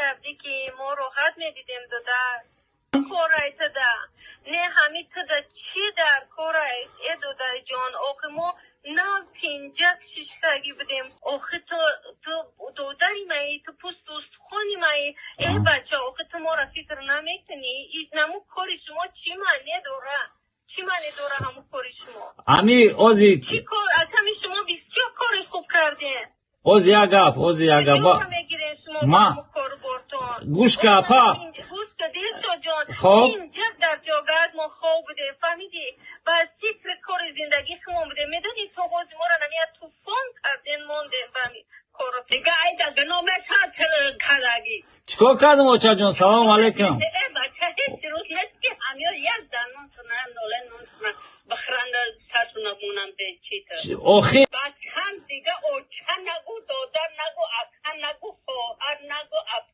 мекардӣ, ки мо роҳат медидем, додар. Корай туда не, ҳами туда чӣ дар корай, э додарҷон? Охи, мо нав тинҷак шиштагӣ будем. Охи, ту додари маи, ту пӯсту устухони маи, э бача. Охи, ту моро фикр намекунӣ? Наму кори шумо чӣ маъне дора? Чӣ маъне дора ҳамун кори шумо? Ами ози Чӣ кор? Аками шумо бисёр кори хуб кардем. Ози як гап, ози як гап. Мегирен шумо кору бортон. Гӯш ка, апа. Гӯш ка, Дилшодҷон. Хоб. Инҷак дар ҷогаат мо хоб будем, фаҳмидӣ? Ба фикри кори зиндагӣ хумон будем, медонӣ, то ҳози моро намия тӯфон карден, мондем, фаҳмид, коро. Дига айда гуномеша кардаги. Чикор кардам, очаҷон? Салому алайкум. Э бача, ҳеҷ рӯз нест, ки ҳамё як данон кунанд, ноле нон кунанд, бихӯранда, саршона монанд бечита. Охи. Бачан дига оча нагу, додар нагу, ака нагу, хоҳар нагу, апа.